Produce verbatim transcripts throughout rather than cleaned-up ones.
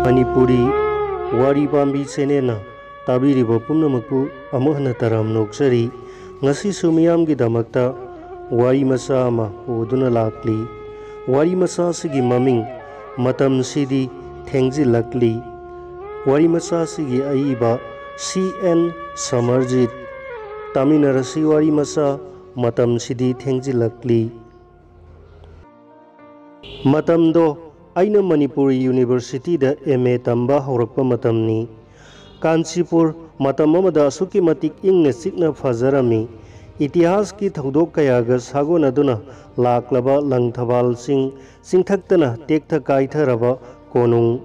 ꯃꯅꯤꯄꯨꯔꯤ ꯋꯥꯔꯤ ꯄꯥꯝꯕꯤ ꯆꯦꯅꯦꯜꯅ ꯇꯥꯕꯤꯔꯤꯕ ꯄꯨꯝꯅꯃꯛꯄꯨ ꯑꯃꯨꯛ ꯍꯟꯅ ꯇꯔꯥꯝꯅ ꯑꯣꯛꯆꯔꯤ꯫ ꯉꯁꯤꯁꯨ ꯃꯤꯌꯥꯝꯒꯤꯗꯃꯛꯇ ꯋꯥꯔꯤ ꯃꯆꯥ ꯑꯃ ꯄꯨꯗꯨꯅ ꯂꯥꯛꯂꯤ꯫ ꯋꯥꯔꯤ ꯃꯆꯥꯁꯤꯒꯤ ꯃꯃꯤꯡ "ꯃꯇꯝꯁꯤꯗꯤ ꯊꯦꯡꯖꯤꯜꯂꯛꯂꯤ"꯫ ꯋꯥꯔꯤ ꯃꯆꯥꯁꯤꯒꯤ ꯑꯏꯕ ꯁꯤ ꯑꯦꯟ ꯁꯃꯔꯖꯤꯠ꯫ ꯇꯥꯃꯤꯟꯅꯔꯁꯤ ꯋꯥꯔꯤ ꯃꯆꯥ "ꯃꯇꯝꯁꯤꯗꯤ ꯊꯦꯡꯖꯤꯜꯂꯛꯂꯤ"꯫ ꯃꯇꯝꯗꯣ ꯑꯩꯅ ꯃꯅꯤꯄꯨꯔ ꯌꯨꯅꯤꯚꯔꯁꯤꯇꯤꯗ ꯑꯦꯝ ꯑꯦ ꯇꯝꯕ ꯍꯧꯔꯛꯄ ꯃꯇꯝꯅꯤ꯫ ꯀꯥꯟꯆꯤꯄꯨꯔ ꯃꯇꯝ ꯑꯃꯗ ꯑꯁꯨꯛꯀꯤ ꯃꯇꯤꯛ ꯏꯪꯅ ꯆꯤꯛꯅ ꯐꯖꯔꯝꯃꯤ꯫ ꯏꯇꯤꯍꯥꯁꯀꯤ ꯊꯧꯗꯣꯛ ꯀꯌꯥꯒ ꯁꯥꯒꯣꯟꯅꯗꯨꯅ ꯂꯥꯛꯂꯕ ꯂꯪꯊꯕꯥꯜ ꯆꯤꯡ ꯆꯤꯡꯊꯛꯇꯅ ꯇꯦꯛꯊ ꯀꯥꯏꯊꯔꯕ ꯀꯣꯅꯨꯡ꯫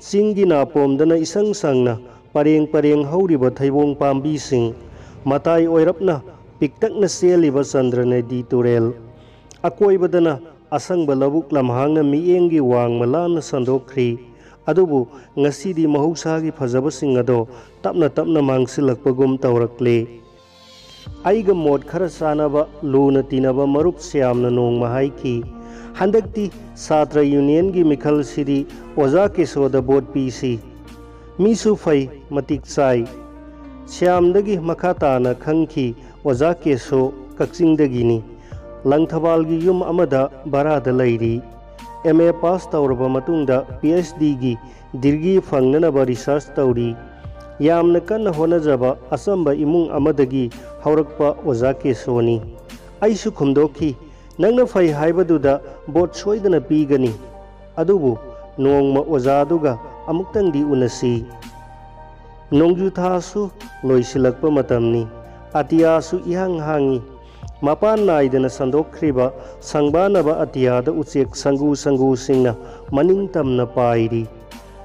ꯆꯤꯡꯒꯤ ꯅꯥꯄꯣꯝꯗꯅ ꯏꯁꯪ ꯁꯪꯅ ꯄꯔꯦꯡ ꯄꯔꯦꯡ ꯍꯧꯔꯤꯕ ꯊꯩꯕꯣꯡ ꯄꯥꯝꯕꯤꯁꯤꯡ, ꯃꯇꯥꯏ ꯑꯣꯏꯔꯞꯅ ꯄꯤꯛꯇꯛꯅ ꯆꯦꯜꯂꯤꯕ ꯆꯟꯗ꯭ꯔꯅꯦꯗꯤ ꯇꯨꯔꯦꯜ, ꯑꯀꯣꯏꯕꯗꯅ ꯑꯁꯪꯕ ꯂꯧꯕꯨꯛ ꯂꯝꯍꯥꯡꯅ ꯃꯤꯠꯌꯦꯡꯒꯤ ꯋꯥꯡꯃ ꯂꯥꯟꯅ ꯁꯟꯗꯣꯛꯈ꯭ꯔꯤ꯫ ꯑꯗꯨꯕꯨ ꯉꯁꯤꯗꯤ ꯃꯍꯧꯁꯥꯒꯤ ꯐꯖꯕꯁꯤꯡ ꯑꯗꯣ ꯇꯞꯅ ꯇꯞꯅ ꯃꯥꯡꯁꯤꯜꯂꯛꯄꯒꯨꯝ ꯇꯧꯔꯛꯂꯦ꯫ ꯑꯩꯒ ꯃꯣꯠ ꯈꯔ ꯆꯥꯅꯕ ꯂꯨꯅ ꯇꯤꯟꯅꯕ ꯃꯔꯨꯞ ꯁ꯭ꯌꯥꯝꯅ ꯅꯣꯡꯃ ꯍꯥꯏꯈꯤ, "ꯍꯟꯗꯛꯇꯤ ꯁꯥꯇ꯭ꯔ ꯌꯨꯅꯤꯌꯟꯒꯤ ꯃꯤꯈꯜꯁꯤꯗꯤ ꯑꯣꯖꯥ ꯀꯦꯁꯣꯗ ꯚꯣꯠ ꯄꯤꯁꯤ꯫ ꯃꯤꯁꯨ ꯐꯩ, ꯃꯇꯤꯛ ꯆꯥꯏ"꯫ ꯁ꯭ꯌꯥꯝꯗꯒꯤ ꯃꯈꯥ ꯇꯥꯅ ꯈꯪꯈꯤ, ꯑꯣꯖꯥ ꯀꯦꯁꯣ ꯀꯛꯆꯤꯡꯗꯒꯤꯅꯤ꯫ ꯂꯪꯊꯕꯥꯜꯒꯤ ꯌꯨꯝ ꯑꯃꯗ ꯚꯔꯥꯗ ꯂꯩꯔꯤ꯫ ꯑꯦꯝ ꯑꯦ ꯄꯥꯁ ꯇꯧꯔꯕ ꯃꯇꯨꯡꯗ ꯄꯤ ꯑꯩꯆ ꯗꯤꯒꯤ ꯗꯤꯒ꯭ꯔꯤ ꯐꯪꯅꯅꯕ ꯔꯤꯁꯔꯆ ꯇꯧꯔꯤ꯫ ꯌꯥꯝꯅ ꯀꯟꯅ ꯍꯣꯠꯅꯖꯕ ꯑꯆꯝꯕ ꯏꯃꯨꯡ ꯑꯃꯗꯒꯤ ꯍꯧꯔꯛꯄ ꯑꯣꯖꯥ ꯀꯦꯁꯣꯅꯤ꯫ ꯑꯩꯁꯨ ꯈꯨꯝꯗꯣꯛꯈꯤ, "ꯅꯪꯅ ꯐꯩ ꯍꯥꯏꯕꯗꯨꯗ ꯚꯣꯠ ꯁꯣꯏꯗꯅ ꯄꯤꯒꯅꯤ꯫ ꯑꯗꯨꯕꯨ ꯅꯣꯡꯃ ꯑꯣꯖꯥꯗꯨꯒ ꯑꯃꯨꯛꯇꯪꯗꯤ ꯎꯅꯁꯤ"꯫ ꯅꯣꯡꯖꯨ ꯊꯥꯁꯨ ꯂꯣꯏꯁꯤꯜꯂꯛꯄ ꯃꯇꯝꯅꯤ꯫ ꯑꯇꯤꯌꯥꯁꯨ ꯏꯍꯥꯡ ꯍꯥꯡꯉꯤ꯫ ꯃꯄꯥꯟ ꯅꯥꯏꯗꯅ ꯁꯟꯗꯣꯛꯈ꯭ꯔꯤꯕ ꯁꯪꯕꯥꯅꯕ ꯑꯇꯤꯌꯥꯗ ꯎꯆꯦꯛ ꯁꯪꯒꯨ ꯁꯪꯒꯨꯁꯤꯡꯅ ꯃꯅꯤꯡ ꯇꯝꯅ ꯄꯥꯏꯔꯤ꯫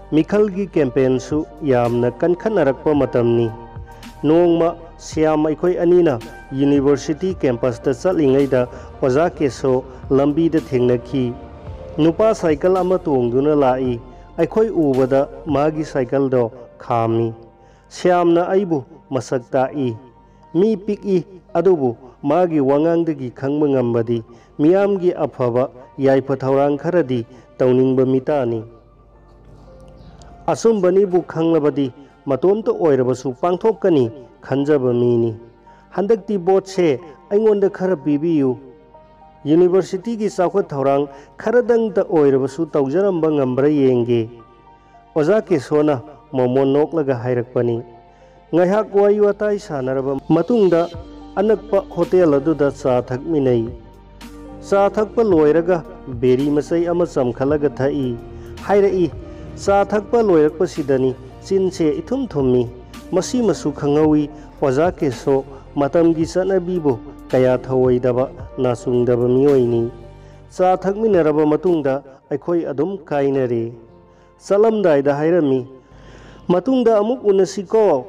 ꯃꯤꯈꯜꯒꯤ ꯀꯦꯝꯄꯦꯟꯁꯨ ꯌꯥꯝꯅ ꯀꯟꯈꯠꯅꯔꯛꯄ ꯃꯇꯝꯅꯤ꯫ ꯅꯣꯡꯃ ꯁ꯭ꯌꯥꯝ ꯑꯩꯈꯣꯏ ꯑꯅꯤꯅ ꯌꯨꯅꯤꯚꯔꯁꯤꯇꯤ ꯀꯦꯝꯄꯁꯇ ꯆꯠꯂꯤꯉꯩꯗ ꯑꯣꯖꯥ ꯀꯦꯁꯣ ꯂꯝꯕꯤꯗ ꯊꯦꯡꯅꯈꯤ꯫ ꯅꯨꯄꯥ ꯁꯥꯏꯀꯜ ꯑꯃ ꯇꯣꯡꯗꯨꯅ ꯂꯥꯛꯏ꯫ ꯑꯩꯈꯣꯏ ꯎꯕꯗ ꯃꯥꯒꯤ ꯁꯥꯏꯀꯜꯗꯣ ꯈꯥꯝꯃꯤ꯫ ꯁ꯭ꯌꯥꯝꯅ ꯑꯩꯕꯨ ꯃꯁꯛ ꯇꯥꯛꯏ꯫ ꯃꯤ ꯄꯤꯛꯏ, ꯑꯗꯨꯕꯨ ꯃꯥꯒꯤ ꯋꯥꯉꯥꯡꯗꯒꯤ ꯈꯪꯕ ꯉꯝꯕꯗꯤ ꯃꯤꯌꯥꯝꯒꯤ ꯑꯐꯕ ꯌꯥꯏꯐ ꯊꯧꯔꯥꯡ ꯈꯔꯗꯤ ꯇꯧꯅꯤꯡꯕ ꯃꯤꯇꯥꯅꯤ꯫ ꯑꯆꯨꯝꯕꯅꯤꯕꯨ ꯈꯪꯂꯕꯗꯤ ꯃꯇꯣꯝꯇ ꯑꯣꯏꯔꯕꯁꯨ ꯄꯥꯡꯊꯣꯛꯀꯅꯤ ꯈꯟꯖꯕ ꯃꯤꯅꯤ꯫ ꯍꯟꯗꯛꯇꯤ ꯚꯣꯠꯁꯦ ꯑꯩꯉꯣꯟꯗ ꯈꯔ ꯄꯤꯕꯤꯌꯨ꯫ ꯌꯨꯅꯤꯚꯔꯁꯤꯇꯤꯒꯤ ꯆꯥꯎꯈꯠ ꯊꯧꯔꯥꯡ ꯈꯔꯗꯪꯇ ꯑꯣꯏꯔꯕꯁꯨ ꯇꯧꯖꯔꯝꯕ ꯉꯝꯕ꯭ꯔꯥ ꯌꯦꯡꯒꯦ꯫ ꯑꯣꯖꯥ ꯀꯦꯁꯣꯅ ꯃꯣꯃꯣꯟ ꯅꯣꯛꯂꯒ ꯍꯥꯏꯔꯛꯄꯅꯤ꯫ ꯉꯥꯏꯍꯥꯛ ꯋꯥꯔꯤ ꯋꯥꯇꯥꯏ ꯁꯥꯟꯅꯔꯕ ꯃꯇꯨꯡꯗ ꯑꯅꯛꯄ ꯍꯣꯇꯦꯜ ꯑꯗꯨꯗ ꯆꯥ ꯊꯛꯃꯤꯟꯅꯩ꯫ ꯆꯥ ꯊꯛꯄ ꯂꯣꯏꯔꯒ ꯕꯦꯔꯤ ꯃꯆꯩ ꯑꯃ ꯆꯝꯈꯠꯂꯒ ꯊꯛꯏ꯫ ꯍꯥꯏꯔꯛꯏ, "ꯆꯥ ꯊꯛꯄ ꯂꯣꯏꯔꯛꯄꯁꯤꯗꯅꯤ ꯆꯤꯟꯁꯦ ꯏꯊꯨꯝ ꯊꯨꯝꯃꯤ꯫ ꯃꯁꯤꯃꯁꯨ ꯈꯪꯍꯧꯏ, ꯑꯣꯖꯥ ꯀꯦꯁꯣ ꯃꯇꯝꯒꯤ ꯆꯠꯅꯕꯤꯕꯨ ꯀꯌꯥ ꯊꯧꯑꯣꯏꯗꯕ, ꯅꯥꯆꯨꯡꯗꯕ ꯃꯤꯑꯣꯏꯅꯤ꯫ ꯆꯥ ꯊꯛꯃꯤꯟꯅꯔꯕ ꯃꯇꯨꯡꯗ ꯑꯩꯈꯣꯏ ꯑꯗꯨꯝ ꯀꯥꯏꯅꯔꯦ꯫ ꯆꯠꯂꯝꯗꯥꯏꯗ ꯍꯥꯏꯔꯝꯃꯤ, 'ꯃꯇꯨꯡꯗ ꯑꯃꯨꯛ ꯎꯅꯁꯤꯀꯣ.'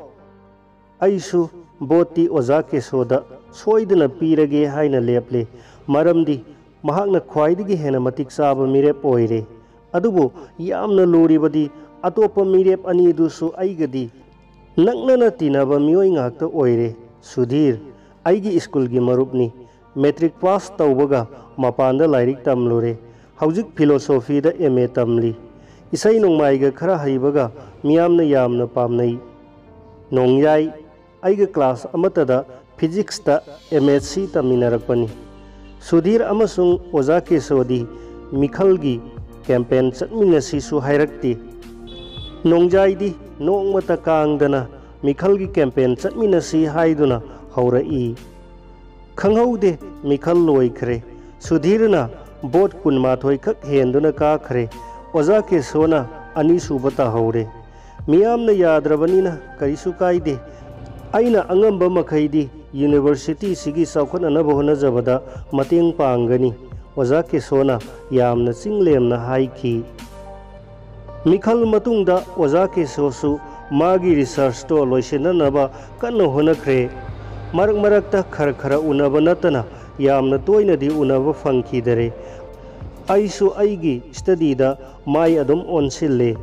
ꯑꯩꯁꯨ ꯚꯣꯠꯇꯤ ꯑꯣꯖꯥ ꯀꯦꯁꯣꯗ ꯁꯣꯏꯗꯅ ꯄꯤꯔꯒꯦ ꯍꯥꯏꯅ ꯂꯦꯞꯂꯦ, ꯃꯔꯝꯗꯤ ꯃꯍꯥꯛꯅ ꯈ꯭ꯋꯥꯏꯗꯒꯤ ꯍꯦꯟꯅ ꯃꯇꯤꯛ ꯆꯥꯕ ꯃꯤꯔꯦꯞ ꯑꯣꯏꯔꯦ꯫ ꯑꯗꯨꯕꯨ ꯌꯥꯝꯅ ꯂꯨꯔꯤꯕꯗꯤ ꯑꯇꯣꯞꯄ ꯃꯤꯔꯦꯞ ꯑꯅꯤꯗꯨꯁꯨ ꯑꯩꯒꯗꯤ ꯅꯛꯅꯅ ꯇꯤꯟꯅꯕ ꯃꯤꯑꯣꯏ ꯉꯥꯛꯇ ꯑꯣꯏꯔꯦ꯫ ꯁꯨꯙꯤꯔ ꯑꯩꯒꯤ ꯁ꯭ꯀꯨꯜꯒꯤ ꯃꯔꯨꯞꯅꯤ꯫ ꯃꯦꯇ꯭ꯔꯤꯛ ꯄꯥꯁ ꯇꯧꯕꯒ ꯃꯄꯥꯟꯗ ꯂꯥꯏꯔꯤꯛ ꯇꯝꯂꯨꯔꯦ꯫ ꯍꯧꯖꯤꯛ ꯐꯤꯂꯣꯁꯣꯐꯤꯗ ꯑꯦꯝ ꯑꯦ ꯇꯝꯂꯤ꯫ ꯏꯁꯩ ꯅꯣꯡꯃꯥꯏꯒ ꯈꯔ ꯍꯩꯕꯒ ꯃꯤꯌꯥꯝꯅ ꯌꯥꯝꯅ ꯄꯥꯝꯅꯩ꯫ ꯅꯣꯡꯌꯥꯏ ꯑꯩꯒ ꯀ꯭ꯂꯥꯁ ꯑꯃꯠꯇꯗ ꯐꯤꯖꯤꯛꯁꯇ ꯑꯦꯝ ꯑꯦꯁ ꯁꯤ ꯇꯝꯃꯤꯟꯅꯔꯛꯄꯅꯤ꯫ ꯁꯨꯙꯤꯔ ꯑꯃꯁꯨꯡ ꯑꯣꯖꯥ ꯀꯦꯁꯣꯗꯤ ꯃꯤꯈꯜꯒꯤ ꯀꯦꯝꯄꯦꯟ ꯆꯠꯃꯤꯟꯅꯁꯤꯁꯨ ꯍꯥꯏꯔꯛꯇꯦ꯫ ꯅꯣꯡꯖꯥꯏꯗꯤ ꯅꯣꯡꯃꯇ ꯀꯥꯡꯗꯅ ꯃꯤꯈꯜꯒꯤ ꯀꯦꯝꯄꯦꯟ ꯆꯠꯃꯤꯟꯅꯁꯤ ꯍꯥꯏꯗꯨꯅ ꯍꯧꯔꯛꯏ꯫ ꯈꯪꯍꯧꯗꯦ, ꯃꯤꯈꯜ ꯂꯣꯏꯈ꯭ꯔꯦ꯫ ꯁꯨꯙꯤꯔꯅ ꯚꯣꯠ ꯀꯨꯟꯃꯥꯊꯣꯏ ꯈꯛ ꯍꯦꯟꯗꯨꯅ ꯀꯥꯈ꯭ꯔꯦ꯫ ꯑꯣꯖꯥ ꯀꯦꯁꯣꯅ ꯑꯅꯤꯁꯨꯕ ꯇꯥꯍꯧꯔꯦ꯫ ꯃꯤꯌꯥꯝꯅ ꯌꯥꯗ꯭ꯔꯕꯅꯤꯅ ꯀꯔꯤꯁꯨ ꯀꯥꯏꯗꯦ꯫ ꯑꯩꯅ ꯑꯉꯝꯕ ꯃꯈꯩꯗꯤ ꯌꯨꯅꯤꯚꯔꯁꯤꯇꯤꯁꯤꯒꯤ ꯆꯥꯎꯈꯠꯅꯅꯕ ꯍꯣꯠꯅꯖꯕꯗ ꯃꯇꯦꯡ ꯄꯥꯡꯒꯅꯤ, ꯑꯣꯖꯥ ꯀꯦꯁꯣꯅ ꯌꯥꯝꯅ ꯆꯤꯡꯂꯦꯝꯅ ꯍꯥꯏꯈꯤ꯫ ꯃꯤꯈꯜ ꯃꯇꯨꯡꯗ ꯑꯣꯖꯥ ꯀꯦꯁꯣꯁꯨ ꯃꯥꯒꯤ ꯔꯤꯁꯔꯁꯇꯣ ꯂꯣꯏꯁꯤꯟꯅꯅꯕ ꯀꯟꯅ ꯍꯣꯠꯅꯈ꯭ꯔꯦ꯫ ꯃꯔꯛ ꯃꯔꯛꯇ ꯈꯔ ꯈꯔ ꯎꯅꯕ ꯅꯠꯇꯅ ꯌꯥꯝꯅ ꯇꯣꯏꯅꯗꯤ ꯎꯅꯕ ꯐꯪꯈꯤꯗꯔꯦ꯫ ꯑꯩꯁꯨ ꯑꯩꯒꯤ ꯁ꯭ꯇꯗꯤꯗ ꯃꯥꯏ ꯑꯗꯨꯝ ꯑꯣꯟꯁꯤꯜꯂꯦ꯫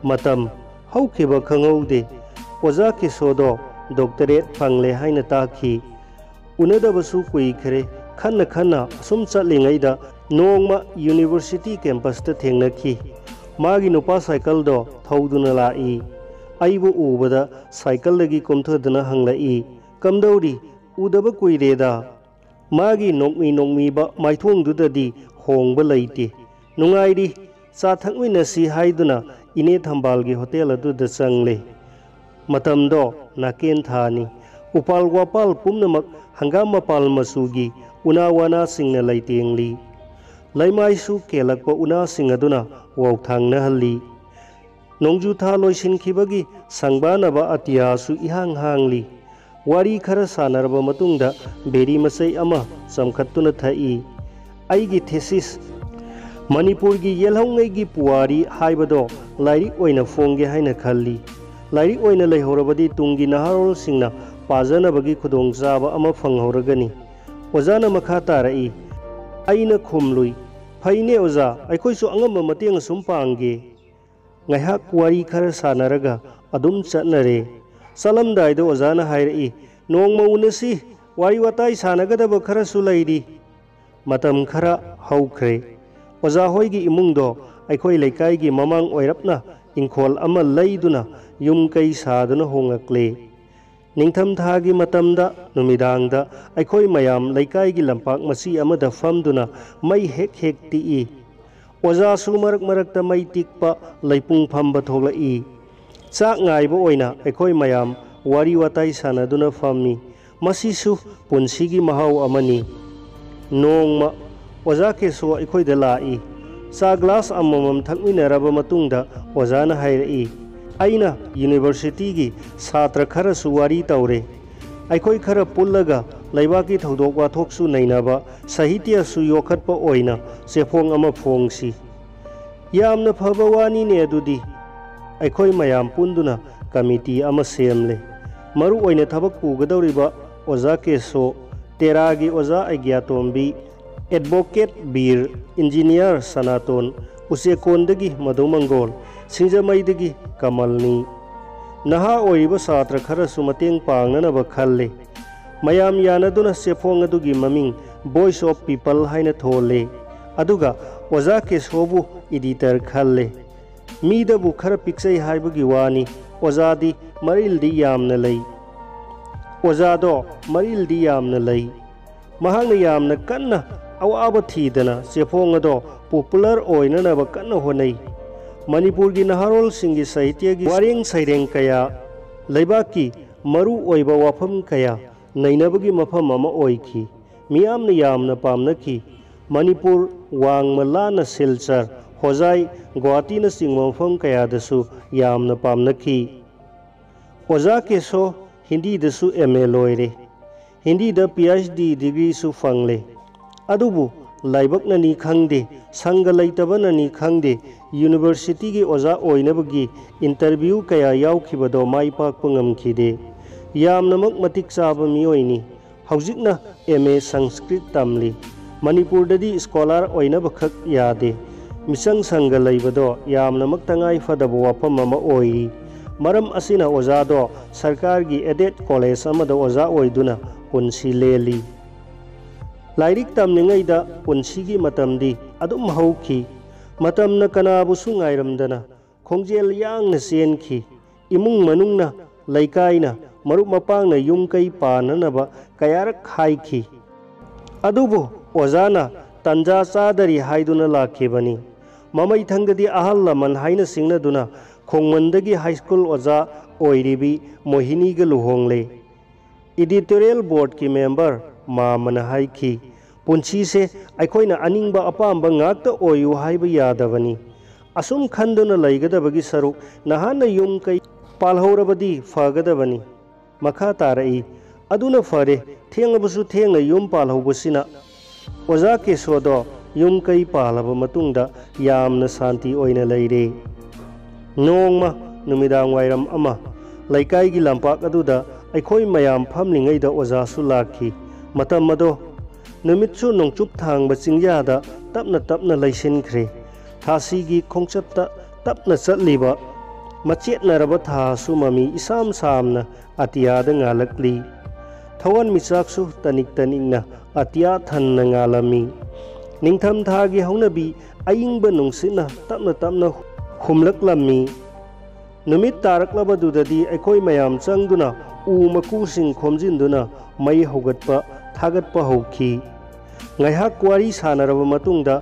ꯃꯇꯝ ꯍꯧꯈꯤꯕ ꯈꯪꯍꯧꯗꯦ꯫ ꯑꯣꯖꯥ ꯀꯦꯁꯣꯗꯣ ꯗꯣꯛꯇꯔꯦꯠ ꯐꯪꯂꯦ ꯍꯥꯏꯅ ꯇꯥꯈꯤ꯫ ꯎꯅꯗꯕꯁꯨ ꯀꯨꯏꯈ꯭ꯔꯦ꯫ ꯈꯟꯅ ꯈꯟꯅ ꯑꯁꯨꯝ ꯆꯠꯂꯤꯉꯩꯗ ꯅꯣꯡꯃ ꯌꯨꯅꯤꯚꯔꯁꯤꯇꯤ ꯀꯦꯝꯄꯁꯇ ꯊꯦꯡꯅꯈꯤ꯫ ꯃꯥꯒꯤ ꯅꯨꯄꯥ ꯁꯥꯏꯀꯜꯗꯣ ꯊꯧꯗꯨꯅ ꯂꯥꯛꯏ꯫ ꯑꯩꯕꯨ ꯎꯕꯗ ꯁꯥꯏꯀꯜꯗꯒꯤ ꯀꯨꯝꯊꯗꯨꯅ ꯍꯪꯂꯛꯏ, "ꯀꯝꯗꯧꯔꯤ? ꯎꯗꯕ ꯀꯨꯏꯔꯦꯗ?" ꯃꯥꯒꯤ ꯅꯣꯛꯃꯤ ꯅꯣꯛꯃꯤꯕ ꯃꯥꯏꯊꯣꯡꯗꯨꯗꯗꯤ ꯍꯣꯡꯕ ꯂꯩꯇꯦ꯫ "ꯅꯨꯡꯉꯥꯏꯔꯤ, ꯆꯥ ꯊꯛꯃꯤꯟꯅꯁꯤ" ꯍꯥꯏꯗꯨꯅ ꯏꯅꯦ ꯊꯝꯕꯥꯜꯒꯤ ꯍꯣꯇꯦꯜ ꯑꯗꯨꯗ ꯆꯪꯂꯦ꯫ ꯃꯇꯝꯗꯣ ꯅꯥꯀꯦꯟ ꯊꯥꯅꯤ꯫ ꯎꯄꯥꯜ ꯋꯥꯄꯥꯜ ꯄꯨꯝꯅꯃꯛ ꯍꯪꯒꯥꯝ ꯃꯄꯥꯜ ꯃꯆꯨꯒꯤ ꯎꯅꯥ ꯋꯥꯅꯥꯁꯤꯡꯅ ꯂꯩꯇꯦꯡꯂꯤ꯫ ꯂꯩꯃꯥꯏꯁꯨ ꯀꯦꯜꯂꯛꯄ ꯎꯅꯥꯁꯤꯡ ꯑꯗꯨꯅ ꯋꯥꯎꯊꯥꯡꯅꯍꯜꯂꯤ꯫ ꯅꯣꯡꯖꯨ ꯊꯥ ꯂꯣꯏꯁꯤꯟꯈꯤꯕꯒꯤ ꯁꯪꯕꯥꯅꯕ ꯑꯇꯤꯌꯥꯁꯨ ꯏꯍꯥꯡ ꯍꯥꯡꯂꯤ꯫ ꯋꯥꯔꯤ ꯈꯔ ꯁꯥꯟꯅꯔꯕ ꯃꯇꯨꯡꯗ ꯕꯦꯔꯤ ꯃꯆꯩ ꯑꯃ ꯆꯝꯈꯠꯇꯨꯅ ꯊꯛꯏ꯫ ꯑꯩꯒꯤ ꯊꯦꯁꯤꯁ, ꯃꯅꯤꯄꯨꯔꯒꯤ ꯌꯦꯜꯍꯧꯉꯩꯒꯤ ꯄꯨꯋꯥꯔꯤ ꯍꯥꯏꯕꯗꯣ ꯂꯥꯏꯔꯤꯛ ꯑꯣꯏꯅ ꯐꯣꯡꯒꯦ ꯍꯥꯏꯅ ꯈꯜꯂꯤ꯫ ꯂꯥꯏꯔꯤꯛ ꯑꯣꯏꯅ ꯂꯩꯍꯧꯔꯕꯗꯤ ꯇꯨꯡꯒꯤ ꯅꯍꯥꯔꯣꯜꯁꯤꯡꯅ ꯄꯥꯖꯅꯕꯒꯤ ꯈꯨꯗꯣꯡꯆꯥꯕ ꯑꯃ ꯐꯪꯍꯧꯔꯒꯅꯤ꯫ ꯑꯣꯖꯥꯅ ꯃꯈꯥ ꯇꯥꯔꯛꯏ꯫ ꯑꯩꯅ ꯈꯨꯝꯂꯨꯏ, "ꯐꯩꯅꯦ ꯑꯣꯖꯥ, ꯑꯩꯈꯣꯏꯁꯨ ꯑꯉꯝꯕ ꯃꯇꯦꯡ ꯑꯁꯨꯝ ꯄꯥꯡꯒꯦ"꯫ ꯉꯥꯏꯍꯥꯛ ꯋꯥꯔꯤ ꯈꯔ ꯁꯥꯟꯅꯔꯒ ꯑꯗꯨꯝ ꯆꯠꯅꯔꯦ꯫ ꯆꯠꯂꯝꯗꯥꯏꯗ ꯑꯣꯖꯥꯅ ꯍꯥꯏꯔꯛꯏ, "ꯅꯣꯡꯃ ꯎꯅꯁꯤ, ꯋꯥꯔꯤ ꯋꯥꯇꯥꯏ ꯁꯥꯟꯅꯒꯗꯕ ꯈꯔꯁꯨ ꯂꯩꯔꯤ"꯫ ꯃꯇꯝ ꯈꯔ ꯍꯧꯈ꯭ꯔꯦ꯫ ꯑꯣꯖꯥ ꯍꯣꯏꯒꯤ ꯏꯃꯨꯡꯗꯣ ꯑꯩꯈꯣꯏ ꯂꯩꯀꯥꯏꯒꯤ ꯃꯃꯥꯡ ꯑꯣꯏꯔꯞꯅ ꯏꯪꯈꯣꯜ ꯑꯃ ꯂꯩꯗꯨꯅ ꯌꯨꯝ ꯀꯩ ꯁꯥꯗꯨꯅ ꯍꯣꯡꯂꯛꯂꯦ꯫ ꯅꯤꯡꯊꯝꯊꯥꯒꯤ ꯃꯇꯝꯗ ꯅꯨꯃꯤꯗꯥꯡꯗ ꯑꯩꯈꯣꯏ ꯃꯌꯥꯝ ꯂꯩꯀꯥꯏꯒꯤ ꯂꯝꯄꯥꯛ ꯃꯆꯤ ꯑꯃꯗ ꯐꯝꯗꯨꯅ ꯃꯩ ꯍꯦꯛ ꯍꯦꯛ ꯇꯤꯛꯏ꯫ ꯑꯣꯖꯥꯁꯨ ꯃꯔꯛ ꯃꯔꯛꯇ ꯃꯩ ꯇꯤꯛꯄ ꯂꯩꯄꯨꯡ ꯐꯝꯕ ꯊꯣꯛꯂꯛꯏ꯫ ꯆꯥꯛ ꯉꯥꯏꯕ ꯑꯣꯏꯅ ꯑꯩꯈꯣꯏ ꯃꯌꯥꯝ ꯋꯥꯔꯤ ꯋꯥꯇꯥꯏ ꯁꯥꯟꯅꯗꯨꯅ ꯐꯝꯃꯤ꯫ ꯃꯁꯤꯁꯨ ꯄꯨꯟꯁꯤꯒꯤ ꯃꯍꯥꯎ ꯑꯃꯅꯤ꯫ ꯅꯣꯡꯃ ꯑꯣꯖꯥ ꯀꯦꯁꯣ ꯑꯩꯈꯣꯏꯗ ꯂꯥꯛꯏ꯫ ꯆꯥ ꯒ꯭ꯂꯥꯁ ꯑꯃꯃꯝ ꯊꯛꯃꯤꯟꯅꯔꯕ ꯃꯇꯨꯡꯗ ꯑꯣꯖꯥꯅ ꯍꯥꯏꯔꯛꯏ, "ꯑꯩꯅ ꯌꯨꯅꯤꯚꯔꯁꯤꯇꯤꯒꯤ ꯁꯥꯇ꯭ꯔ ꯈꯔꯁꯨ ꯋꯥꯔꯤ ꯇꯧꯔꯦ꯫ ꯑꯩꯈꯣꯏ ꯈꯔ ꯄꯨꯜꯂꯒ ꯂꯩꯕꯥꯛꯀꯤ ꯊꯧꯗꯣꯛ ꯋꯥꯊꯣꯛꯁꯨ ꯅꯩꯅꯕ, ꯁꯥꯍꯤꯇ꯭ꯌꯁꯨ ꯌꯣꯛꯈꯠꯄ ꯑꯣꯏꯅ ꯆꯦꯐꯣꯡ ꯑꯃ ꯐꯣꯡꯁꯤ"꯫ "ꯌꯥꯝꯅ ꯐꯕ ꯋꯥꯅꯤꯅꯦ ꯑꯗꯨꯗꯤ"꯫ ꯑꯩꯈꯣꯏ ꯃꯌꯥꯝ ꯄꯨꯟꯗꯨꯅ ꯀꯃꯤꯇꯤ ꯑꯃ ꯁꯦꯝꯂꯦ꯫ ꯃꯔꯨ ꯑꯣꯏꯅ ꯊꯕꯛ ꯄꯨꯒꯗꯧꯔꯤꯕ ꯑꯣꯖꯥ ꯀꯦꯁꯣ, ꯇꯦꯔꯥꯒꯤ ꯑꯣꯖꯥ ꯑꯩꯒ꯭ꯌꯥꯇꯣꯝꯕꯤ, ꯑꯦꯗꯚꯣꯀꯦꯠ ꯕꯤꯔ, ꯏꯟꯖꯤꯅꯤꯌꯥꯔ ꯁꯅꯥꯇꯣꯟ, ꯎꯆꯦꯛꯀꯣꯟꯗꯒꯤ ꯃꯙꯨ ꯃꯪꯒꯣꯜ, ꯁꯤꯡꯖꯃꯩꯗꯒꯤ ꯀꯃꯜꯅꯤ꯫ ꯅꯍꯥ ꯑꯣꯏꯔꯤꯕ ꯁꯥꯇ꯭ꯔ ꯈꯔꯁꯨ ꯃꯇꯦꯡ ꯄꯥꯡꯅꯅꯕ ꯈꯜꯂꯦ꯫ ꯃꯌꯥꯝ ꯌꯥꯅꯗꯨꯅ ꯆꯦꯐꯣꯡ ꯑꯗꯨꯒꯤ ꯃꯃꯤꯡ Voice of People ꯍꯥꯏꯅ ꯊꯣꯜꯂꯦ꯫ ꯑꯗꯨꯒ ꯑꯣꯖꯥ ꯀꯦꯁꯣꯕꯨ ꯏꯗꯤꯇꯔ ꯈꯜꯂꯦ꯫ ꯃꯤꯗꯕꯨ ꯈꯔ ꯄꯤꯛꯆꯩ ꯍꯥꯏꯕꯒꯤ ꯋꯥꯅꯤ, ꯑꯣꯖꯥꯗꯤ ꯃꯔꯤꯜꯗꯤ ꯌꯥꯝꯅ ꯂꯩ꯫ ꯑꯣꯖꯥꯗꯣ ꯃꯔꯤꯜꯗꯤ ꯌꯥꯝꯅ ꯂꯩ꯫ ꯃꯍꯥꯛꯅ ꯌꯥꯝꯅ ꯀꯟꯅ ꯑꯋꯥꯕ ꯊꯤꯗꯅ ꯆꯦꯐꯣꯡ ꯑꯗꯣ ꯄꯣꯄꯨꯂꯔ ꯑꯣꯏꯅꯅꯕ ꯀꯟꯅ ꯍꯣꯠꯅꯩ꯫ ꯃꯅꯤꯄꯨꯔꯒꯤ ꯅꯍꯥꯔꯣꯜꯁꯤꯡꯒꯤ ꯁꯥꯍꯤꯇ꯭ꯌꯒꯤ ꯋꯥꯔꯦꯡ ꯁꯩꯔꯦꯡ ꯀꯌꯥ, ꯂꯩꯕꯥꯛꯀꯤ ꯃꯔꯨ ꯑꯣꯏꯕ ꯋꯥꯐꯝ ꯀꯌꯥ ꯅꯩꯅꯕꯒꯤ ꯃꯐꯝ ꯑꯃ ꯑꯣꯏꯈꯤ꯫ ꯃꯤꯌꯥꯝꯅ ꯌꯥꯝꯅ ꯄꯥꯝꯅꯈꯤ꯫ ꯃꯅꯤꯄꯨꯔ, ꯋꯥꯡꯃ ꯂꯥꯟꯅ ꯁꯤꯜꯆꯔ, ꯍꯣꯖꯥꯏ, ꯒꯨꯋꯥꯍꯥꯇꯤꯅꯆꯤꯡꯕ ꯃꯐꯝ ꯀꯌꯥꯗꯁꯨ ꯌꯥꯝꯅ ꯄꯥꯝꯅꯈꯤ꯫ ꯑꯣꯖꯥ ꯀꯦꯁꯣ ꯍꯤꯟꯗꯤꯗꯁꯨ ꯑꯦꯝ ꯑꯦ ꯂꯣꯏꯔꯦ꯫ ꯍꯤꯟꯗꯤꯗ ꯄꯤ ꯑꯩꯆ ꯗꯤ ꯗꯤꯒ꯭ꯔꯤꯁꯨ ꯐꯪꯂꯦ꯫ ꯑꯗꯨꯕꯨ ꯂꯥꯏꯕꯛꯅꯅꯤ ꯈꯪꯗꯦ, ꯁꯪꯒ ꯂꯩꯇꯕꯅꯅꯤ ꯈꯪꯗꯦ, ꯌꯨꯅꯤꯚꯔꯁꯤꯇꯤꯒꯤ ꯑꯣꯖꯥ ꯑꯣꯏꯅꯕꯒꯤ ꯏꯟꯇꯔꯚ꯭ꯌꯨ ꯀꯌꯥ ꯌꯥꯎꯈꯤꯕꯗꯣ ꯃꯥꯏ ꯄꯥꯛꯄ ꯉꯝꯈꯤꯗꯦ꯫ ꯌꯥꯝꯅꯃꯛ ꯃꯇꯤꯛ ꯆꯥꯕ ꯃꯤꯑꯣꯏꯅꯤ꯫ ꯍꯧꯖꯤꯛꯅ ꯑꯦꯝ ꯑꯦ ꯁꯪꯁꯀ꯭ꯔꯤꯠ ꯇꯝꯂꯤ꯫ ꯃꯅꯤꯄꯨꯔꯗꯗꯤ ꯁ꯭ꯀꯣꯂꯥꯔ ꯑꯣꯏꯅꯕꯈꯛ ꯌꯥꯗꯦ꯫ ꯃꯤꯆꯪ ꯁꯪꯒ ꯂꯩꯕꯗꯣ ꯌꯥꯝꯅꯃꯛ ꯇꯉꯥꯏ ꯐꯗꯕ ꯋꯥꯐꯝ ꯑꯃ ꯑꯣꯏꯔꯤ꯫ ꯃꯔꯝ ꯑꯁꯤꯅ ꯑꯣꯖꯥꯗꯣ ꯁꯔꯀꯥꯔꯒꯤ ꯑꯦꯗꯦꯗ ꯀꯣꯂꯦꯖ ꯑꯃꯗ ꯑꯣꯖꯥ ꯑꯣꯏꯗꯨꯅ ꯄꯨꯟꯁꯤ ꯂꯦꯜꯂꯤ꯫ ꯂꯥꯏꯔꯤꯛ ꯇꯝꯂꯤꯉꯩꯗ ꯄꯨꯟꯁꯤꯒꯤ ꯃꯇꯝꯗꯤ ꯑꯗꯨꯝ ꯍꯧꯈꯤ꯫ ꯃꯇꯝꯅ ꯀꯅꯥꯕꯨꯁꯨ ꯉꯥꯏꯔꯝꯗꯅ ꯈꯣꯡꯖꯦꯜ ꯌꯥꯡꯅ ꯆꯦꯟꯈꯤ꯫ ꯏꯃꯨꯡ ꯃꯅꯨꯡꯅ, ꯂꯩꯀꯥꯏꯅ, ꯃꯔꯨꯞ ꯃꯄꯥꯡꯅ ꯌꯨꯝ ꯀꯩ ꯄꯥꯟꯅꯅꯕ ꯀꯌꯥꯔꯛ ꯍꯥꯏꯈꯤ꯫ ꯑꯗꯨꯕꯨ ꯑꯣꯖꯥꯅ ꯇꯟꯖꯥ ꯆꯥꯗꯔꯤ ꯍꯥꯏꯗꯨꯅ ꯂꯥꯛꯈꯤꯕꯅꯤ꯫ ꯃꯃꯩꯊꯪꯗꯗꯤ ꯑꯍꯜ ꯂꯃꯟ ꯍꯥꯏꯅ ꯁꯤꯡꯅꯗꯨꯅ ꯈꯣꯡꯃꯟꯗꯒꯤ ꯍꯥꯏ ꯁ꯭ꯀꯨꯜ ꯑꯣꯖꯥ ꯑꯣꯏꯔꯤꯕꯤ ꯃꯣꯍꯤꯅꯤꯒ ꯂꯨꯍꯣꯡꯂꯦ꯫ ꯏꯗꯤꯇꯣꯔꯤꯌꯦꯜ ꯕꯣꯔꯗꯀꯤ ꯃꯦꯝꯕꯔ ꯃꯥꯃꯅ ꯍꯥꯏꯈꯤ, "ꯄꯨꯟꯁꯤꯁꯦ ꯑꯩꯈꯣꯏꯅ ꯑꯅꯤꯡꯕ ꯑꯄꯥꯝꯕ ꯉꯥꯛꯇ ꯑꯣꯏꯌꯨ ꯍꯥꯏꯕ ꯌꯥꯗꯕꯅꯤ꯫ ꯑꯁꯨꯝ ꯈꯟꯗꯨꯅ ꯂꯩꯒꯗꯕꯒꯤ ꯁꯔꯨꯛ ꯅꯍꯥꯟꯅ ꯌꯨꯝ ꯀꯩ ꯄꯥꯜꯍꯧꯔꯕꯗꯤ ꯐꯒꯗꯕꯅꯤ"꯫ ꯃꯈꯥ ꯇꯥꯔꯛꯏ, "ꯑꯗꯨꯅ ꯐꯔꯦ, ꯊꯦꯡꯂꯕꯁꯨ ꯊꯦꯡꯅ ꯌꯨꯝ ꯄꯥꯜꯍꯧꯕꯁꯤꯅ"꯫ ꯑꯣꯖꯥ ꯀꯦꯁꯣꯗꯣ ꯌꯨꯝ ꯀꯩ ꯄꯥꯜꯂꯕ ꯃꯇꯨꯡꯗ ꯌꯥꯝꯅ ꯁꯥꯟꯇꯤ ꯑꯣꯏꯅ ꯂꯩꯔꯦ꯫ ꯅꯣꯡꯃ ꯅꯨꯃꯤꯗꯥꯡ ꯋꯥꯏꯔꯝ ꯑꯃ ꯂꯩꯀꯥꯏꯒꯤ ꯂꯝꯄꯥꯛ ꯑꯗꯨꯗ ꯑꯩꯈꯣꯏ ꯃꯌꯥꯝ ꯐꯝꯂꯤꯉꯩꯗ ꯑꯣꯖꯥꯁꯨ ꯂꯥꯛꯈꯤ꯫ ꯃꯇꯝ ꯑꯗꯣ ꯅꯨꯃꯤꯠꯁꯨ ꯅꯣꯡꯆꯨꯞ ꯊꯥꯡꯕ ꯆꯤꯡꯌꯥꯗ ꯇꯞꯅ ꯇꯞꯅ ꯂꯩꯁꯤꯟꯈ꯭ꯔꯦ꯫ ꯊꯥꯁꯤꯒꯤ ꯈꯣꯡꯆꯠꯇ ꯇꯞꯅ ꯆꯠꯂꯤꯕ ꯃꯆꯦꯠꯅꯔꯕ ꯊꯥꯁꯨ ꯃꯃꯤ ꯏꯁꯥꯝ ꯁꯥꯝꯅ ꯑꯇꯤꯌꯥꯗ ꯉꯥꯜꯂꯛꯂꯤ꯫ ꯊꯋꯥꯟꯃꯤꯆꯥꯛꯁꯨ ꯇꯅꯤꯛ ꯇꯅꯤꯛꯅ ꯑꯇꯤꯌꯥ ꯊꯟꯅ ꯉꯥꯜꯂꯝꯃꯤ꯫ ꯅꯤꯡꯊꯝꯊꯥꯒꯤ ꯍꯧꯅꯕꯤ ꯑꯏꯪꯕ ꯅꯨꯡꯁꯤꯠꯅ ꯇꯞꯅ ꯇꯞꯅ ꯈꯨꯝꯂꯛꯂꯝꯃꯤ꯫ ꯅꯨꯃꯤꯠ ꯇꯥꯔꯛꯂꯕꯗꯨꯗꯗꯤ ꯑꯩꯈꯣꯏ ꯃꯌꯥꯝ ꯆꯪꯗꯨꯅ ꯎ ꯃꯀꯨꯁꯤꯡ ꯈꯣꯝꯖꯤꯟꯗꯨꯅ ꯃꯩ ꯍꯧꯒꯠꯄ, ꯊꯥꯒꯠꯄ ꯍꯧꯈꯤ꯫ ꯉꯥꯏꯍꯥꯛ ꯋꯥꯔꯤ ꯁꯥꯟꯅꯔꯕ ꯃꯇꯨꯡꯗ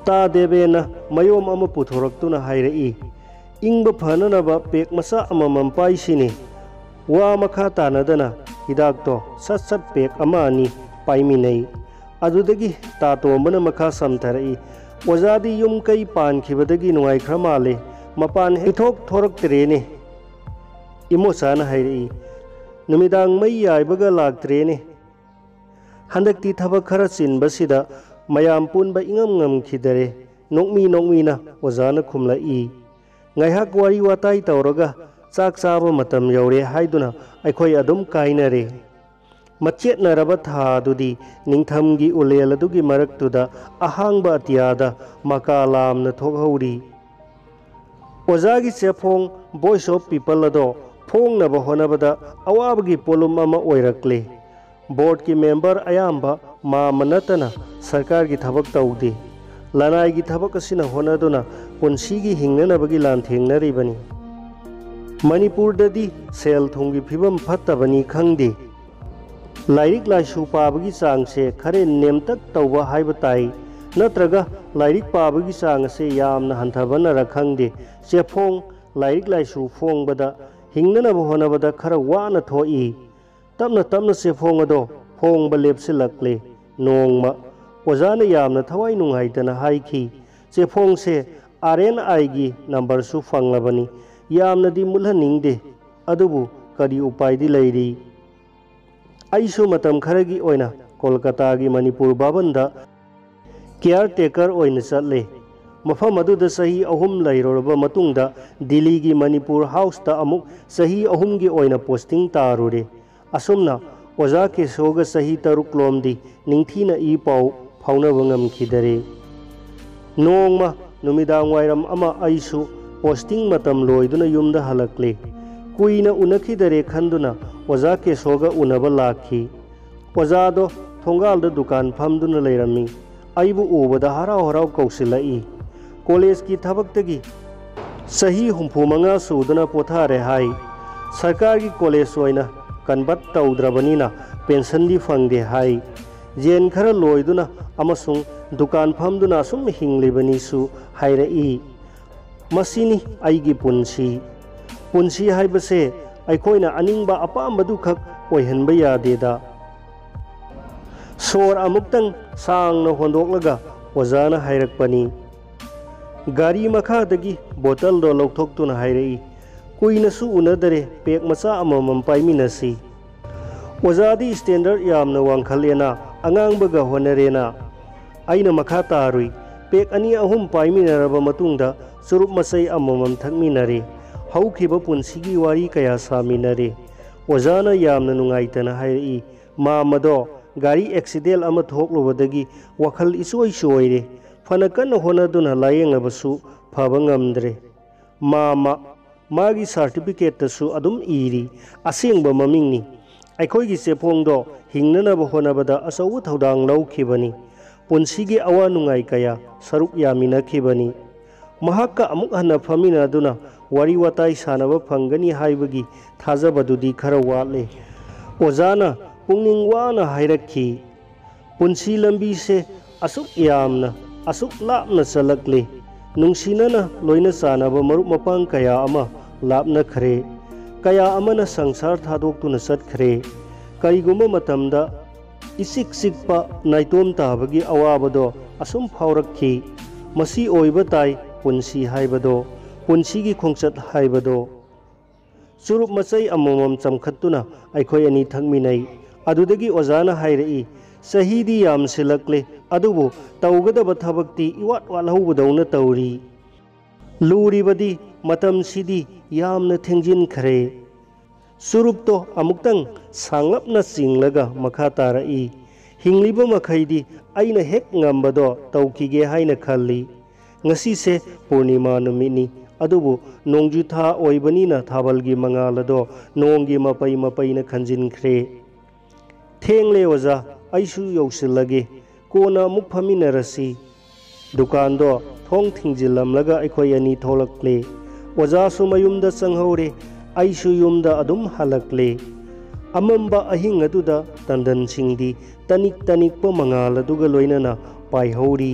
ꯇꯥ ꯗꯦꯕꯦꯅ ꯃꯌꯣꯝ ꯑꯃ ꯄꯨꯊꯣꯔꯛꯇꯨꯅ ꯍꯥꯏꯔꯛꯏ, "ꯏꯪꯕ ꯐꯅꯅꯕ ꯄꯦꯛ ꯃꯆꯥ ꯑꯃꯃꯝ ꯄꯥꯏꯁꯤꯅꯦ꯫" ꯋꯥ ꯃꯈꯥ ꯇꯥꯅꯗꯅ ꯍꯤꯗꯥꯛꯇꯣ ꯁꯠ ꯁꯠ ꯄꯦꯛ ꯑꯃ ꯑꯅꯤ ꯄꯥꯏꯃꯤꯟꯅꯩ꯫ ꯑꯗꯨꯗꯒꯤ ꯇꯥ ꯇꯣꯝꯕꯅ ꯃꯈꯥ ꯁꯝꯊꯔꯛꯏ, "ꯑꯣꯖꯥꯗꯤ ꯌꯨꯝ ꯀꯩ ꯄꯥꯟꯈꯤꯕꯗꯒꯤ ꯅꯨꯡꯉꯥꯏꯈ꯭ꯔ ꯃꯥꯜꯂꯦ, ꯃꯄꯥꯟ ꯍꯦꯛ ꯊꯣꯛ ꯊꯣꯔꯛꯇ꯭ꯔꯦꯅꯦ꯫" ꯏꯃꯣꯆꯥꯅ ꯍꯥꯏꯔꯛꯏ, "ꯅꯨꯃꯤꯗꯥꯡ ꯃꯩ ꯌꯥꯏꯕꯒ ꯂꯥꯛꯇ꯭ꯔꯦꯅꯦ꯫" ꯍꯟꯗꯛꯇꯤ ꯊꯕꯛ ꯈꯔ ꯆꯤꯟꯕꯁꯤꯗ ꯃꯌꯥꯝ ꯄꯨꯟꯕ ꯏꯉꯝ ꯉꯝꯈꯤꯗꯔꯦ꯫ ꯅꯣꯛꯃꯤ ꯅꯣꯛꯃꯤꯅ ꯑꯣꯖꯥꯅ ꯈꯨꯝꯂꯛꯏ꯫ ꯉꯥꯏꯍꯥꯛ ꯋꯥꯔꯤ ꯋꯥꯇꯥꯏ ꯇꯧꯔꯒ ꯆꯥꯛ ꯆꯥꯕ ꯃꯇꯝ ꯌꯧꯔꯦ ꯍꯥꯏꯗꯨꯅ ꯑꯩꯈꯣꯏ ꯑꯗꯨꯝ ꯀꯥꯏꯅꯔꯦ꯫ ꯃꯆꯦꯠꯅꯔꯕ ꯊꯥ ꯑꯗꯨꯗꯤ ꯅꯤꯡꯊꯝꯒꯤ ꯎꯂꯦꯜ ꯑꯗꯨꯒꯤ ꯃꯔꯛꯇꯨꯗ ꯑꯍꯥꯡꯕ ꯑꯇꯤꯌꯥꯗ ꯃꯀꯥ ꯂꯥꯝꯅ ꯊꯣꯛꯍꯧꯔꯤ꯫ ꯑꯣꯖꯥꯒꯤ ꯆꯦꯐꯣꯡ Voice of People ꯑꯗꯣ ꯐꯣꯡꯅꯕ ꯍꯣꯠꯅꯕꯗ ꯑꯋꯥꯕꯒꯤ ꯄꯣꯠꯂꯨꯝ ꯑꯃ ꯑꯣꯏꯔꯛꯂꯦ꯫ ꯕꯣꯔꯗꯀꯤ ꯃꯦꯝꯕꯔ ꯑꯌꯥꯝꯕ ꯃꯥꯃ ꯅꯠꯇꯅ ꯁꯔꯀꯥꯔꯒꯤ ꯊꯕꯛ ꯇꯧꯗꯦ꯫ ꯂꯅꯥꯏꯒꯤ ꯊꯕꯛ ꯑꯁꯤꯅ ꯍꯣꯠꯅꯗꯨꯅ ꯄꯨꯟꯁꯤꯒꯤ ꯍꯤꯡꯅꯅꯕꯒꯤ ꯂꯥꯟꯊꯦꯡꯅꯔꯤꯕꯅꯤ꯫ ꯃꯅꯤꯄꯨꯔꯗꯗꯤ ꯁꯦꯜ ꯊꯨꯝꯒꯤ ꯐꯤꯕꯝ ꯐꯠꯇꯕꯅꯤ ꯈꯪꯗꯦ, ꯂꯥꯏꯔꯤꯛ ꯂꯥꯏꯁꯨ ꯄꯥꯕꯒꯤ ꯆꯥꯡꯁꯦ ꯈꯔ ꯅꯦꯝꯇꯛ ꯇꯧꯕ ꯍꯥꯏꯕ ꯇꯥꯏ, ꯅꯠꯇ꯭ꯔꯒ ꯂꯥꯏꯔꯤꯛ ꯄꯥꯕꯒꯤ ꯆꯥꯡ ꯑꯁꯦ ꯌꯥꯝꯅ ꯍꯟꯊꯕꯅꯔ ꯈꯪꯗꯦ, ꯆꯦꯐꯣꯡ ꯂꯥꯏꯔꯤꯛ ꯂꯥꯏꯁꯨ ꯐꯣꯡꯕꯗ ꯍꯤꯡꯅꯅꯕ ꯍꯣꯠꯅꯕꯗ ꯈꯔ ꯋꯥꯅ ꯊꯣꯛꯏ꯫ ꯇꯞꯅ ꯇꯞꯅ ꯆꯦꯐꯣꯡ ꯑꯗꯣ ꯐꯣꯡꯕ ꯂꯦꯞꯁꯤꯜꯂꯛꯂꯦ꯫ ꯅꯣꯡꯃ ꯑꯣꯖꯥꯅ ꯌꯥꯝꯅ ꯊꯋꯥꯏ ꯅꯨꯡꯉꯥꯏꯇꯅ ꯍꯥꯏꯈꯤ, "ꯆꯦꯐꯣꯡꯁꯦ R N I ꯒꯤ ꯅꯝꯕꯔꯁꯨ ꯐꯪꯂꯕꯅꯤ꯫ ꯌꯥꯝꯅꯗꯤ ꯃꯨꯠꯍꯟꯅꯤꯡꯗꯦ, ꯑꯗꯨꯕꯨ ꯀꯔꯤ ꯎꯄꯥꯏꯗꯤ ꯂꯩꯔꯤ?" ꯑꯩꯁꯨ ꯃꯇꯝ ꯈꯔꯒꯤ ꯑꯣꯏꯅ ꯀꯣꯜꯀꯇꯥꯒꯤ ꯃꯅꯤꯄꯨꯔ ꯚꯕꯟꯗ ꯀꯤꯌꯥꯔ ꯇꯦꯀꯔ ꯑꯣꯏꯅ ꯆꯠꯂꯦ꯫ ꯃꯐꯝ ꯑꯗꯨꯗ ꯆꯍꯤ ꯑꯍꯨꯝ ꯂꯩꯔꯨꯔꯕ ꯃꯇꯨꯡꯗ ꯗꯤꯜꯂꯤꯒꯤ ꯃꯅꯤꯄꯨꯔ ꯍꯥꯎꯁꯇ ꯑꯃꯨꯛ ꯆꯍꯤ ꯑꯍꯨꯝꯒꯤ ꯑꯣꯏꯅ ꯄꯣꯁꯇꯤꯡ ꯇꯥꯔꯨꯔꯦ꯫ ꯑꯁꯨꯝꯅ ꯑꯣꯖꯥ ꯀꯦꯁꯣꯒ ꯆꯍꯤ ꯇꯔꯨꯛ ꯂꯣꯝꯗꯤ ꯅꯤꯡꯊꯤꯅ ꯏ ꯄꯥꯎ ꯐꯥꯎꯅꯕ ꯉꯝꯈꯤꯗꯔꯦ꯫ ꯅꯣꯡꯃ ꯅꯨꯃꯤꯗꯥꯡ ꯋꯥꯏꯔꯝ ꯑꯃ ꯑꯩꯁꯨ ꯄꯣꯁꯇꯤꯡ ꯃꯇꯝ ꯂꯣꯏꯗꯨꯅ ꯌꯨꯝꯗ ꯍꯜꯂꯛꯂꯦ꯫ ꯀꯨꯏꯅ ꯎꯅꯈꯤꯗꯔꯦ ꯈꯟꯗꯨꯅ ꯑꯣꯖꯥ ꯀꯦꯁꯣꯒ ꯎꯅꯕ ꯂꯥꯛꯈꯤ꯫ ꯑꯣꯖꯥꯗꯣ ꯊꯣꯡꯒꯥꯜꯗ ꯗꯨꯀꯥꯟ ꯐꯝꯗꯨꯅ ꯂꯩꯔꯝꯃꯤ꯫ ꯑꯩꯕꯨ ꯎꯕꯗ ꯍꯔꯥꯎ ꯍꯔꯥꯎ ꯀꯧꯁꯤꯜꯂꯛꯏ꯫ ꯀꯣꯂꯦꯖꯀꯤ ꯊꯕꯛꯇꯒꯤ ꯆꯍꯤ ꯍꯨꯝꯐꯨ ꯃꯉꯥ ꯁꯨꯗꯨꯅ ꯄꯣꯊꯥꯔꯦ ꯍꯥꯏ꯫ ꯁꯔꯀꯥꯔꯒꯤ ꯀꯣꯂꯦꯖ ꯑꯣꯏꯅ ꯀꯟꯚꯔꯠ ꯇꯧꯗ꯭ꯔꯕꯅꯤꯅ ꯄꯦꯟꯁꯟꯗꯤ ꯐꯪꯗꯦ ꯍꯥꯏ꯫ ꯌꯦꯟ ꯈꯔ ꯂꯣꯏꯗꯨꯅ ꯑꯃꯁꯨꯡ ꯗꯨꯀꯥꯟ ꯐꯝꯗꯨꯅ ꯑꯁꯨꯝ ꯍꯤꯡꯂꯤꯕꯅꯤꯁꯨ ꯍꯥꯏꯔꯛꯏ꯫ ꯃꯁꯤꯅꯤ ꯑꯩꯒꯤ ꯄꯨꯟꯁꯤ꯫ ꯄꯨꯟꯁꯤ ꯍꯥꯏꯕꯁꯦ ꯑꯩꯈꯣꯏꯅ ꯑꯅꯤꯡꯕ ꯑꯄꯥꯝꯕꯗꯨꯈꯛ ꯑꯣꯏꯍꯟꯕ ꯌꯥꯗꯦꯗ꯫ ꯁꯣꯔ ꯑꯃꯨꯛꯇꯪ ꯁꯥꯡꯅ ꯍꯣꯟꯗꯣꯛꯂꯒ ꯑꯣꯖꯥꯅ ꯍꯥꯏꯔꯛꯄꯅꯤ꯫ ꯒꯥꯔꯤ ꯃꯈꯥꯗꯒꯤ ꯕꯣꯇꯜꯗꯣ ꯂꯧꯊꯣꯛꯇꯨꯅ ꯍꯥꯏꯔꯛꯏ, "ꯀꯨꯏꯅꯁꯨ ꯎꯅꯗꯔꯦ, ꯄꯦꯛ ꯃꯆꯥ ꯑꯃꯃꯝ ꯄꯥꯏꯃꯤꯟꯅꯁꯤ꯫ ꯑꯣꯖꯥꯗꯤ ꯁ꯭ꯇꯦꯟꯗꯔꯗ ꯌꯥꯝꯅ ꯋꯥꯡꯈꯠꯂꯦꯅ, ꯑꯉꯥꯡꯕꯒ ꯍꯣꯠꯅꯔꯦꯅ꯫ ꯑꯩꯅ ꯃꯈꯥ ꯇꯥꯔꯨꯏ꯫ ꯄꯦꯛ ꯑꯅꯤ ꯑꯍꯨꯝ ꯄꯥꯏꯃꯤꯟꯅꯔꯕ ꯃꯇꯨꯡꯗ ꯆꯨꯔꯨꯞ ꯃꯆꯩ ꯑꯃꯃꯝ ꯊꯛꯃꯤꯟꯅꯔꯦ꯫ ꯍꯧꯈꯤꯕ ꯄꯨꯟꯁꯤꯒꯤ ꯋꯥꯔꯤ ꯀꯌꯥ ꯁꯥꯃꯤꯟꯅꯔꯦ꯫ ꯑꯣꯖꯥꯅ ꯌꯥꯝꯅ ꯅꯨꯡꯉꯥꯏꯇꯅ ꯍꯥꯏꯔꯛꯏ, ꯃꯥꯝꯃꯗꯣ ꯒꯥꯔꯤ ꯑꯦꯛꯁꯤꯗꯦꯟ ꯑꯃ ꯊꯣꯛꯂꯨꯕꯗꯒꯤ ꯋꯥꯈꯜ ꯏꯆꯣꯏ ꯆꯣꯏꯔꯦ꯫ ꯐꯅ ꯀꯟꯅ ꯍꯣꯠꯅꯗꯨꯅ ꯂꯥꯌꯦꯡꯂꯕꯁꯨ ꯐꯕ ꯉꯝꯗ꯭ꯔꯦ꯫ ꯃꯥꯝꯃ, ꯃꯥꯒꯤ ꯁꯥꯔꯇꯤꯐꯤꯀꯦꯠꯇꯁꯨ ꯑꯗꯨꯝ ꯏꯔꯤ, ꯑꯁꯦꯡꯕ ꯃꯃꯤꯡꯅꯤ꯫ ꯑꯩꯈꯣꯏꯒꯤ ꯆꯦꯐꯣꯡꯗꯣ ꯍꯤꯡꯅꯅꯕ ꯍꯣꯠꯅꯕꯗ ꯑꯆꯧꯕ ꯊꯧꯗꯥꯡ ꯂꯧꯈꯤꯕꯅꯤ꯫ ꯄꯨꯟꯁꯤꯒꯤ ꯑꯋꯥ ꯅꯨꯡꯉꯥꯏ ꯀꯌꯥ ꯁꯔꯨꯛ ꯌꯥꯃꯤꯟꯅꯈꯤꯕꯅꯤ꯫ ꯃꯍꯥꯛꯀ ꯑꯃꯨꯛ ꯍꯟꯅ ꯐꯝꯃꯤꯟꯅꯗꯨꯅ ꯋꯥꯔꯤ ꯋꯥꯇꯥꯏ ꯁꯥꯟꯅꯕ ꯐꯪꯒꯅꯤ ꯍꯥꯏꯕꯒꯤ ꯊꯥꯖꯕꯗꯨꯗꯤ ꯈꯔ ꯋꯥꯠꯂꯦ꯫" ꯑꯣꯖꯥꯅ ꯄꯨꯛꯅꯤꯡ ꯋꯥꯅ ꯍꯥꯏꯔꯛꯈꯤ, "ꯄꯨꯟꯁꯤ ꯂꯝꯕꯤꯁꯦ ꯑꯁꯨꯛ ꯌꯥꯝꯅ, ꯑꯁꯨꯛ ꯂꯥꯞꯅ ꯆꯠꯂꯛꯂꯦ꯫ ꯅꯨꯡꯁꯤꯅꯅ ꯂꯣꯏꯅ ꯆꯥꯟꯅꯕ ꯃꯔꯨꯞ ꯃꯄꯥꯡ ꯀꯌꯥ ꯑꯃ ꯂꯥꯞꯅꯈ꯭ꯔꯦ꯫ ꯀꯌꯥ ꯑꯃꯅ ꯁꯪꯁꯥꯔ ꯊꯥꯗꯣꯛꯇꯨꯅ ꯆꯠꯈ꯭ꯔꯦ꯫ ꯀꯔꯤꯒꯨꯝꯕ ꯃꯇꯝꯗ ꯏꯆꯤꯛ ꯆꯤꯛꯄ ꯅꯥꯏꯇꯣꯝ ꯇꯥꯕꯒꯤ ꯑꯋꯥꯕꯗꯣ ꯑꯁꯨꯝ ꯐꯥꯎꯔꯛꯈꯤ꯫ ꯃꯁꯤ ꯑꯣꯏꯕ ꯇꯥꯏ ꯄꯨꯟꯁꯤ ꯍꯥꯏꯕꯗꯣ, ꯄꯨꯟꯁꯤꯒꯤ ꯈꯣꯡꯆꯠ ꯍꯥꯏꯕꯗꯣ꯫" ꯆꯨꯔꯨꯞ ꯃꯆꯩ ꯑꯃꯃꯝ ꯆꯝꯈꯠꯇꯨꯅ ꯑꯩꯈꯣꯏ ꯑꯅꯤ ꯊꯛꯃꯤꯟꯅꯩ꯫ ꯑꯗꯨꯗꯒꯤ ꯑꯣꯖꯥꯅ ꯍꯥꯏꯔꯛꯏ, "ꯆꯍꯤꯗꯤ ꯌꯥꯝꯁꯤꯜꯂꯛꯂꯦ, ꯑꯗꯨꯕꯨ ꯇꯧꯒꯗꯕ ꯊꯕꯛꯇꯤ ꯏꯋꯥꯠ ꯋꯥꯠꯍꯧꯕꯗꯧꯅ ꯇꯧꯔꯤ꯫ ꯂꯨꯔꯤꯕꯗꯤ ꯃꯇꯝꯁꯤꯗꯤ ꯌꯥꯝꯅ ꯊꯦꯡꯖꯤꯟꯈ꯭ꯔꯦ꯫" ꯆꯨꯔꯨꯞꯇꯣ ꯑꯃꯨꯛꯇꯪ ꯁꯥꯡꯂꯞꯅ ꯆꯤꯡꯂꯒ ꯃꯈꯥ ꯇꯥꯔꯛꯏ, "ꯍꯤꯡꯂꯤꯕ ꯃꯈꯩꯗꯤ ꯑꯩꯅ ꯍꯦꯛ ꯉꯝꯕꯗꯣ ꯇꯧꯈꯤꯒꯦ ꯍꯥꯏꯅ ꯈꯜꯂꯤ꯫ ꯉꯁꯤꯁꯦ ꯄꯨꯔꯅꯤꯃꯥ ꯅꯨꯃꯤꯠꯅꯤ, ꯑꯗꯨꯕꯨ ꯅꯣꯡꯖꯨ ꯊꯥ ꯑꯣꯏꯕꯅꯤꯅ ꯊꯥꯕꯜꯒꯤ ꯃꯉꯥꯜ ꯑꯗꯣ ꯅꯣꯡꯒꯤ ꯃꯄꯩ ꯃꯄꯩꯅ ꯈꯟꯖꯤꯟꯈ꯭ꯔꯦ꯫ ꯊꯦꯡꯂꯦ ꯑꯣꯖꯥ, ꯑꯩꯁꯨ ꯌꯧꯁꯤꯜꯂꯒꯦ꯫ ꯀꯣꯟꯅ ꯑꯃꯨꯛ ꯐꯝꯃꯤꯟꯅꯔꯁꯤ꯫" ꯗꯨꯀꯥꯟꯗꯣ ꯊꯣꯡ ꯊꯤꯡꯖꯤꯜꯂꯝꯂꯒ ꯑꯩꯈꯣꯏ ꯑꯅꯤ ꯊꯣꯛꯂꯛꯂꯦ꯫ ꯑꯣꯖꯥꯁꯨ ꯃꯌꯨꯝꯗ ꯆꯪꯍꯧꯔꯦ꯫ ꯑꯩꯁꯨ ꯌꯨꯝꯗ ꯑꯗꯨꯝ ꯍꯜꯂꯛꯂꯦ꯫ ꯑꯃꯝꯕ ꯑꯍꯤꯡ ꯑꯗꯨꯗ ꯇꯟꯗꯟꯁꯤꯡꯗꯤ ꯇꯅꯤꯛ ꯇꯅꯤꯛꯄ ꯃꯉꯥꯜ ꯑꯗꯨꯒ ꯂꯣꯏꯅꯅ ꯄꯥꯏꯍꯧꯔꯤ꯫